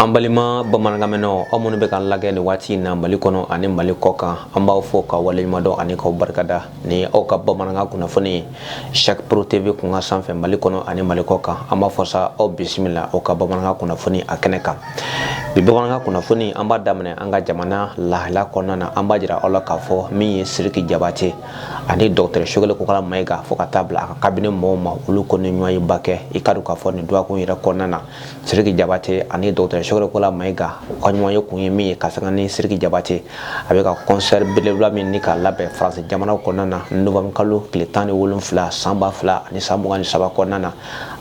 An balima bamanankanmɛnnaw, aw minnu bɛ k'an lajɛ nin waati in na Mali kɔnɔ ani Mali kɔ kan, an b'aw fo ka waleɲuman dɔn ani k'aw barikada ni aw ka bamanankan kunnafoni ye Chaque Pro TV kunkan sanfɛ Mali kɔnɔ ani Mali kɔ kan. An b'a fɔ sa, aw bisimila aw ka bamanankan kunnafoni a kɛnɛ kan. Bi bamanankan kunnafoni, an b'a daminɛ an ka jamana lahala kɔnɔna na. An b'a jira aw la k'a fɔ min ye Sidiki Jabate ani Dɔgɔtɔrɔ Sogɛli Kokala Mayiga, fo ka taa bila a ka cabinet mɔgɔw ma, olu kɔni ɲɔgɔnyeba kɛ. I ka dɔn k'a fɔ nin dɔgɔkun yɛrɛ kɔnɔna na, Sidiki Jabate ani Dɔgɔtɔrɔ Sogɛli Kokala Mayiga, u ka ɲɔgɔn ye kun ye min ye, ka sanga ni Sidiki Jabate a bɛ ka concert belebeleba min ni k'a labɛn Faransi jamana kɔnɔna na novembre kalo tile 17 san 2023 kɔnɔna na,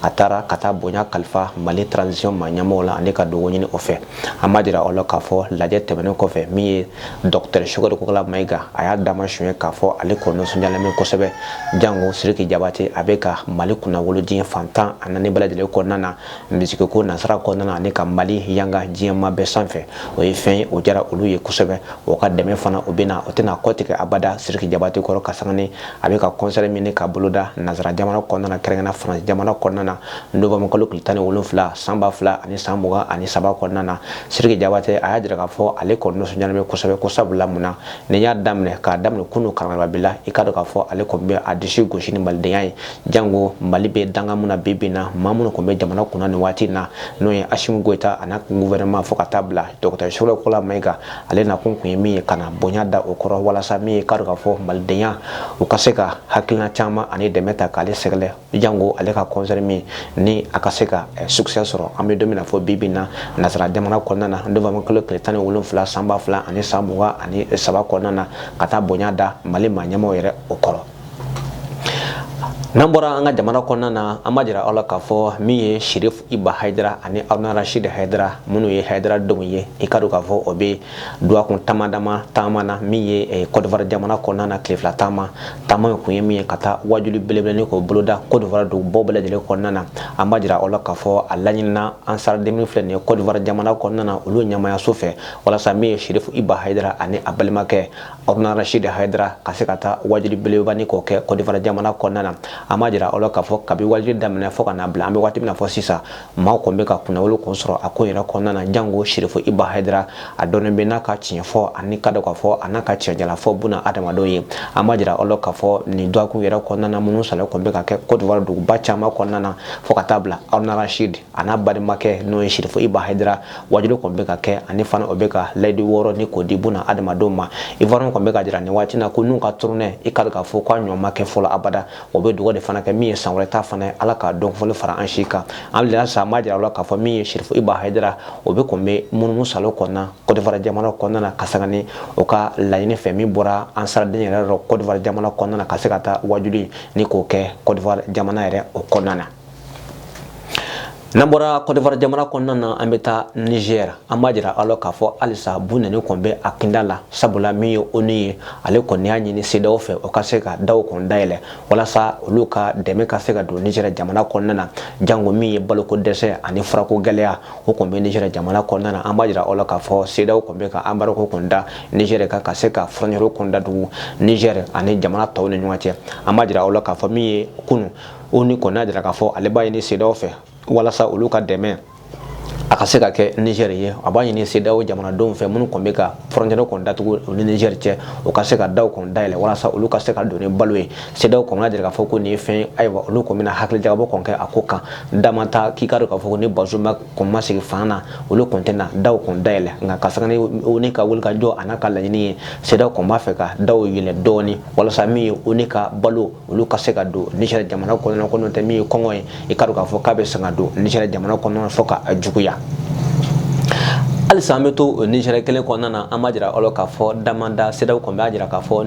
a taara ka taa bonya kalifa Mali transition maa ɲɛmɔgɔw la ani ka dugawu ɲini o fɛ. An b'a jira aw la k'a fɔ lajɛ tɛmɛnen kɔfɛ, min ye Dɔgɔtɔrɔ Sogɛli Kokala Mayiga, a y'a dama suɲɛ k'a fɔ ale kɔni nisɔndiyalen bɛ kosɛbɛ, jango Sidiki Jabate a bɛ ka Mali kunnawolo diɲɛ fan 14 bɛɛ lajɛlen kɔnɔna na, misiki ko nasara kɔnɔna na, ani ka Mali yanga diɲɛ ma bɛɛ sanfɛ. O ye fɛn ye o diyara olu ye kosɛbɛ. O ka dɛmɛ fana, o bɛna o tɛna kɔtigɛ abada Sidiki Jabate kɔrɔ, ka sanga ni a bɛ ka concert min ka boloda nasara jamana kɔnɔna na, kɛrɛnkɛrɛnnenya Faransi jamana kɔnɔna na, novembre kalo tile 17 san 2023 kɔnɔna na. Sidiki Jabate a y'a jira k'a fɔ ale kɔni nisɔndiyalen bɛ kosɛbɛ, ko sabula mun na, ni y'a daminɛ k'a daminɛ kunun karamɔgɔbila, i ka dɔn k'a fɔ ale kɔni bɛ a disi gosi ni malidenya ye, jango Mali bɛ danga mun na bi bi na, maa minnu kɔni bɛ jamana kunna nin waati in na, n'o ye Asimi Goyita a n'a gouvernement, fo ka taa bila Dɔgɔtɔrɔ Sogɛli Kokala Mayiga, ale nakun kun ye min ye, ka na bonya da o kɔrɔ, walasa min ye ka dɔn k'a fɔ malidenya u ka se ka hakilina caman ani dɛmɛ ta k'ale sɛgɛrɛ, jango ale ka concert min ni a ka se ka succès sɔrɔ. An bɛ don min na fɔ bi bi na, nasara jamana kɔnɔna na, novembre kalo tile 17 san 2023 kɔnɔna na, ka taa bonya da Mali maa ɲɛmaaw yɛrɛ o kɔrɔ. N'an bɔra an ka jamana kɔnɔna na, an b'a jira aw la k'a fɔ min ye Sherif Iba Hayidara ani Haruna Rashid Hayidara, minnu ye Hayidara denw ye, i ka dɔn k'a fɔ o bɛ dɔgɔkun dama dama taama na min ye Côte d'Ivoire jamana kɔnɔna na, tile 2 taama. Taama in kun ye min ye, ka taa wajuli belebele k'o boloda Côte d'Ivoire dugubaw bɛɛ lajɛlen kɔnɔna na. An b'a jira aw la k'a fɔ a laɲinina Ansar min filɛ nin ye Côte d'Ivoire jamana kɔnɔna na, olu ɲɛmayaso fɛ, walasa min ye Sherif Iba Hayidara ani a balimakɛ Haruna Rashid Hayidara ka se ka taa wajuli belebeleba ni k'o kɛ Côte d'Ivoire jamana kɔnɔna na. An b'a jira aw la k'a fɔ kabi wajuli daminɛ fo ka n'a bila an bɛ waati min na fɔ sisan, maaw kɔni bɛ ka kunnawolo kun sɔrɔ a ko yɛrɛ kɔnɔna na, jango Sherif Iba Hayidara a dɔnnen bɛ n'a ka tiɲɛ fɔ ani ka dɔn k'a fɔ a n'a ka tiɲɛjala fɔ buna adamadenw ye. An b'a jira aw la k'a fɔ nin dɔgɔkun yɛrɛ kɔnɔna na, minnu salen kɔni bɛ ka kɛ Côte d'Ivoire duguba caman kɔnɔna na, fo ka taa bila Haruna Rashid a n'a balimakɛ n'o ye Sherif Iba Hayidara, wajuli kɔni bɛ ka kɛ ani fana o bɛ ka layidu wɔɔrɔ ni k'o di buna adamadenw ma. Ivoirien kɔni bɛ ka jira nin waati na ko n'u ka tournée, i ka dɔn k'a fɔ k'a ɲɔgɔn ma kɛ fɔlɔ abada. O bɛ dugawu de fana kɛ min ye san wɛrɛ ta fana ye, Ala k'a dɔn fɔli fara an si kan. An bila sa, an b'a jira aw la k'a fɔ min ye Sherif Iba Hayidara, o bɛ kɔni bɛ munumunu salo kɔnɔna Côte d'Ivoire jamana kɔnɔna na, ka sanga ni o ka laɲini fɛ min bɔra Ansar Dine yɛrɛ rɔ Côte d'Ivoire jamana kɔnɔna na, ka se ka taa wajuli ni k'o kɛ Côte d'Ivoire jamana yɛrɛ o kɔnɔna na. N'an bɔra Côte d'Ivoire jamana kɔnɔna na, an bɛ taa Niger. An b'a jira aw la k'a fɔ halisa bunɛni kɔni bɛ a kinda la, sabula min ye ONU ye, ale kɔni y'a ɲini CEDEAO fɛ o ka se ka daw kɔni dayɛlɛ walasa olu ka dɛmɛ ka se ka don Niger jamana kɔnɔna na, jango min ye baloko dɛsɛ ani furako gɛlɛya o kɔni bɛ Niger jamana kɔnɔna na. An b'a jira aw la k'a fɔ CEDEAO kɔni bɛ ka embargo kɔni da Niger kan, ka se ka frontière kɔni datugu Niger ani jamana tɔw ni ɲɔgɔn cɛ. An b'a jira aw la k'a fɔ min ye kunun, ONU kɔni y'a jira k'a fɔ ale b'a ɲini CEDEAO fɛ walasa olu ka dɛmɛ a ka se ka kɛ Niger ye. A b'a ɲini CEDEAO jamanadenw fɛ minnu kɔni bɛ ka frontière kɔni datugu u ni Niger cɛ, u ka se ka daw kɔni dayɛlɛ walasa olu ka se ka don ni balo ye. CEDEAO kɔni y'a jira k'a fɔ ko nin ye fɛn ye, ayiwa, olu kɔni bɛna hakili jagabɔ kɔni kɛ a ko kan. Dama ta k'i ka dɔn k'a fɔ ko ni Bazoum kɔni ma sigi fanga na, olu kɔni tɛna daw kɔni dayɛlɛ. Nka ka sanga ni ONU ka wuli ka jɔ a n'a ka laɲini ye, CEDEAO kɔni b'a fɛ ka daw yɛlɛ dɔɔni walasa min ye ONU ka balo, olu ka se ka don Niger jamana kɔnɔna kɔnɔ tɛ min ye kɔngɔ ye, i ka dɔn k'a fɔ k'a bɛ sɔn ka don Niger jamana kɔnɔna fo ka juguya. Halisa an bɛ to Niger kelen kɔnɔna na. An b'a jira aw la k'a fɔ damanda CEDEAO kɔni b'a jira k'a fɔ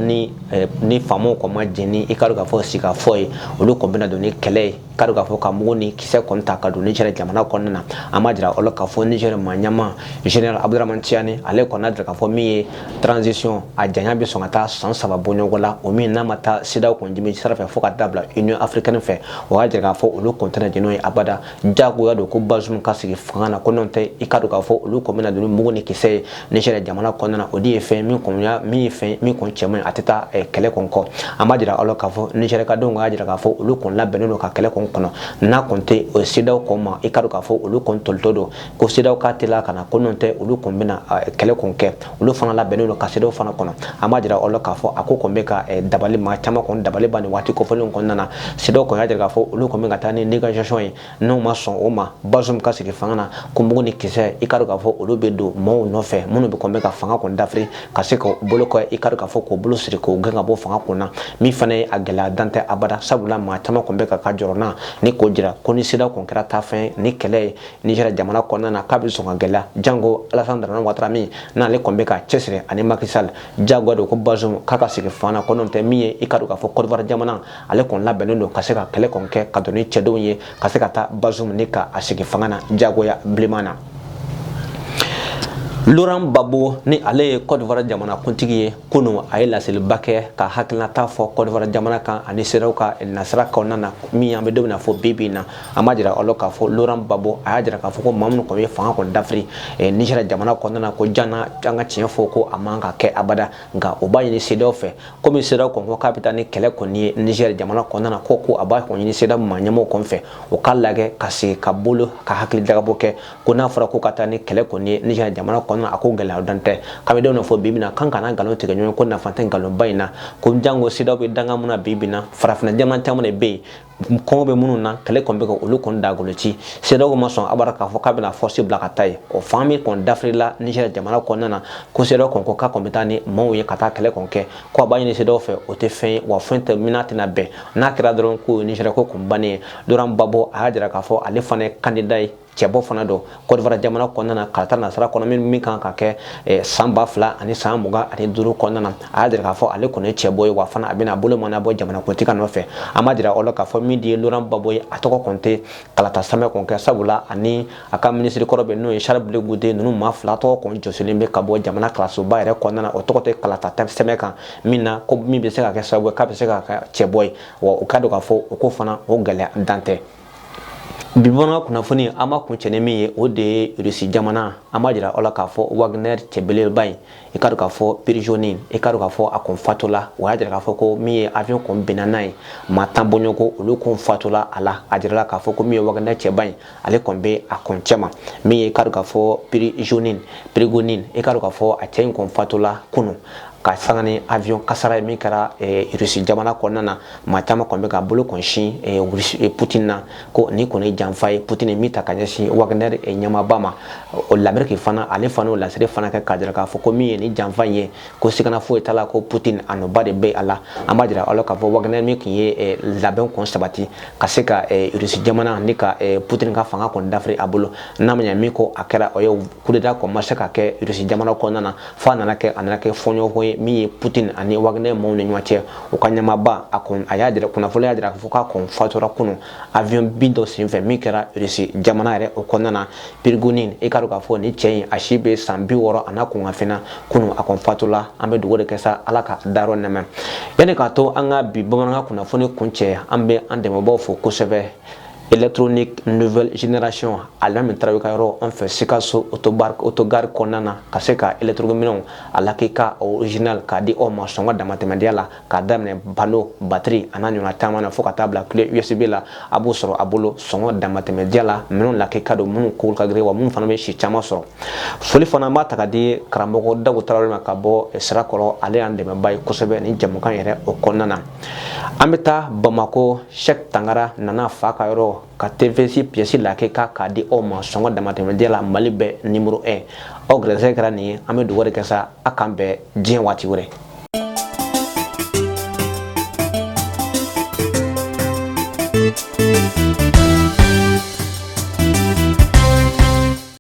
ni faamaw kɔni ma jɛn ni i ka dɔn k'a fɔ sigikafɔ ye, olu kɔni bɛna don ni kɛlɛ ye, ka dɔn k'a fɔ ka mugu ni kisɛ kɔni ta ka don Niger jamana kɔnɔna na. An b'a jira aw la k'a fɔ Niger maa ɲɛmaa général Abdourahamane Tiani, ale kɔni y'a jira k'a fɔ min ye transition a janya bɛ sɔn ka taa san 3 bɔɲɔgɔn la, o min n'a ma taa CEDEAO kɔni jimi sira fɛ fo ka dabila Union africaine fɛ, o y'a jira k'a fɔ olu kɔni tɛna jɛn n'o ye abada. Jagoya don ko Bazoum ka sigi fanga na, ko n'o tɛ, i ka dɔn k'a fɔ olu kɔni bɛna bɛna don ni mugu ni kisɛ ye Niger jamana kɔnɔna na. O de ye fɛn min kɔni min ye fɛn min kɔni cɛ man ɲi, a tɛ taa kɛlɛ kɔni kɔ. An b'a jira aw la k'a fɔ Niger ka denw y'a jira k'a fɔ olu kɔni labɛnnen don ka kɛlɛ kɔni kɔnɔ n'a kɔni tɛ o CEDEAO kɔni ma. I ka dɔn k'a fɔ olu kɔni tolitɔ don ko CEDEAO k'a teliya ka na, ko n'o tɛ olu kɔni bɛna kɛlɛ kɔni kɛ. Olu fana labɛnnen don ka CEDEAO fana kɔnɔ. An b'a jira aw la k'a fɔ a ko kɔni bɛ ka dabali, maa caman kɔni dabali ban nin waati kofɔlenw kɔnɔna na. CEDEAO kɔni y'a jira k'a fɔ olu kɔni bɛ ka taa ni négociation ye. N'u ma sɔn o ma, Bazoum ka sigi fanga na, ko mugu ni kisɛ, i ka dɔn k'a fɔ olu bɛ don maaw nɔfɛ minnu bɛ kɔni bɛ ka fanga kɔni dafiri, ka se k'o bolo kɔ, i ka dɔn k'a fɔ k'o bolo siri, k'o gɛn ka bɔ fanga kun na. Min fana ye a gɛlɛya dan tɛ abada, sabula maa caman kɔni bɛ ka jɔrɔna ni k'o jira ko ni CEDEAO kɔni kɛra taafɛn ni kɛlɛ ye Niger jamana kɔnɔna na, k'a bɛ sɔn ka gɛlɛya, janko Alassane Dramane Ouattara min n'ale kɔni bɛ ka cɛsiri ani Macky Sall, jagoya don ko Bazoum k'a ka sigi fanga na. Ko n'o tɛ min ye, i ka dɔn k'a fɔ Côte d'Ivoire jamana, ale kɔni labɛnnen don ka se ka kɛlɛ kɔni kɛ ka don ni cɛdenw ye, ka se ka taa Bazoum ni ka a sigi fanga na jagoya bilenman na. Laurent Gbagbo ni ale ye Côte d'Ivoire jamana kuntigi ye, kunun a ye laseliba kɛ ka hakilinata fɔ Côte d'Ivoire jamana kan ani CEDEAO ka nasira kɔnɔna na min an bɛ don min na fɔ bi bi in na. An b'a jira aw la k'a fɔ Laurent Gbagbo a y'a jira k'a fɔ ko maa minnu kɔni ye fanga kɔni dafiri Niger jamana kɔnɔna na, ko janna an ka tiɲɛ fɔ, ko a man ka kɛ abada. Nka o b'a ɲini CEDEAO fɛ, komi CEDEAO kɔni ko k'a bɛ taa ni kɛlɛ kɔni ye Niger jamana kɔnɔna na, ko a b'a kɔni ɲini CEDEAO maa ɲɛmɔgɔw kɔni fɛ, o k'a lajɛ ka segin ka bolo ka hakili jagabɔ kɛ, ko n'a fɔra ko ka taa ni kɛlɛ kɔni ye Niger jamana kɔnɔna na, a ko gɛlɛya dan tɛ. K'an bɛ don min na fɔ bi bi in na, k'an kana nkalon tigɛ ɲɔgɔn ye, ko nafa tɛ nkalonba in na, ko jango CEDEAO bɛ danga mun na bi bi in na. Farafinna jamana caman de bɛ yen, kɔngɔ bɛ minnu na, kɛlɛ kɔni bɛ ka olu kɔni dagolo ci. CEDEAO ma sɔn abada k'a fɔ k'a bɛna force bila ka taa yen. O fan min kɔni dafirila Niger jamana kɔnɔna na, ko CEDEAO kɔni ko k'a kɔni bɛ taa ni maaw ye ka taa kɛlɛ kɔni kɛ, ko a b'a ɲini CEDEAO fɛ, o tɛ fɛn ye wa fɛn tɛ min n'a tɛna bɛn. N'a kɛra dɔrɔn ko Niger ko kun bannen ye. Laurent Gbagbo a y'a jira k'a fɔ ale fana ye candidat ye, cɛbɔ fana don Côte d'Ivoire jamana kɔnɔna na kalata nasara kɔnɔ min kan ka kɛ san 2025 kɔnɔna na. A y'a jira k'a fɔ ale kɔni ye cɛbɔ ye, wa fana a bɛna bolo mana bɔ jamanakuntigi nɔfɛ. An b'a jira aw la k'a fɔ min de ye Laurent Gbagbo ye, a tɔgɔ kɔni tɛ kalata samɛ kɔni kɛ, sabula ani a ka minisiri kɔrɔ bɛ n'o ye Charles Blé Goudé, ninnu maa fila tɔgɔ kɔni jɔsilen bɛ ka bɔ jamana kalansoba yɛrɛ kɔnɔna na. O tɔgɔ tɛ kalata sɛbɛn kan min na, ko min bɛ se ka kɛ sababu ye k'a bɛ se ka kɛ cɛbɔ ye. Wa o ka dɔn k'a fɔ o ko fana o gɛlɛya dan tɛ. Bi bamanankan kunnafoni, an b'a kuncɛ ni min ye, o de ye Rusi jamana. An b'a jira aw la k'a fɔ Wagner cɛbeleba in, i ka dɔn k'a fɔ Prigojine, i ka dɔn k'a fɔ a kun fatula. O y'a jira k'a fɔ ko min ye avion kun binna n'a ye, maa 10 bɔɲɔgɔnko olu kun fatula a la. A jirala k'a fɔ ko min ye Wagner cɛba in, ale kɔni bɛ a kun cɛma. Min ye, i ka dɔn k'a fɔ Prigojine, i ka dɔn k'a fɔ a cɛ in kun fatula kunun ka sanga ni avion kasara ye min kɛra Rusi jamana kɔnɔna na. Maa caman kɔni bɛ ka bolo kɔni sin Putin na, ko nin kɔni ye janfa ye Putin ye min ta ka ɲɛsin Wagner ɲɛmaaba ma. O l'Amérique fana, ale fana y'o laseli fana kɛ k'a jira k'a fɔ ko min ye ni janfa in ye, ko sigana foyi t'a la, ko Putin a nɔba de bɛ a la. An b'a jira aw la k'a fɔ Wagner min tun ye labɛn kɔni sabati ka se ka Rusi jamana ni ka Putin ka fanga kɔni dafiri a bolo, n'a ma ɲɛ min ko a kɛra, o ye coup d'état kɔni ma se ka kɛ Rusi jamana kɔnɔna na, fo a nana kɛ fɔɲɔgɔnkɔ ye min ye Putin ani Wagner maaw ni ɲɔgɔn cɛ. O ka ɲɛmaaba, a kɔni a y'a jira, kunnafoni y'a jira k'a fɔ k'a kɔni fatura kunun avion bin dɔ senfɛ min kɛra Rusi jamana yɛrɛ o kɔnɔna na. Prigojine, i ka dɔn k'a fɔ ni cɛ in a si bɛ san 60 a n'a kunkanfɛnna, kunun a kɔni fatula. An bɛ dugawu de kɛ sa, Ala ka dayɔrɔ nɛmɛ. Yanni k'a to an ka bi bamanankan kunnafoni kun cɛ, an bɛ an dɛmɛbaaw fo kosɛbɛ. Électronique nouvelle génération, Alimami Tarawele ka yɔrɔ an fɛ Sikaso autogare kɔnɔna na, ka se ka électronique minɛnw a lakika original k'a di aw ma sɔngɔ damatɛmɛdiya la, k'a daminɛ panneau, batterie a n'a ɲɔgɔnna caman na, fo ka taa bila clé USB la, a b'o sɔrɔ a bolo sɔngɔ damatɛmɛdiya la. Minɛnw lakika don minnu ko ka girin, wa minnu fana bɛ si caman sɔrɔ. Foli fana b'a ta ka di karamɔgɔ Dago Tarawele ma ka bɔ Sirakɔrɔ, ale y'an dɛmɛba ye kosɛbɛ ni jamukan yɛrɛ o kɔnɔna na. An bɛ taa Bamako, Sɛk Tangara nana fa ka yɔrɔ ka TVC pièce lakika k'a di aw ma sɔngɔ damatɛmɛdiya la, Mali bɛɛ numéro 1. Aw gɛrɛsɛgɛ kɛra nin ye. An bɛ dugawu de kɛ sa, a k'an bɛn diɲɛ waati wɛrɛ.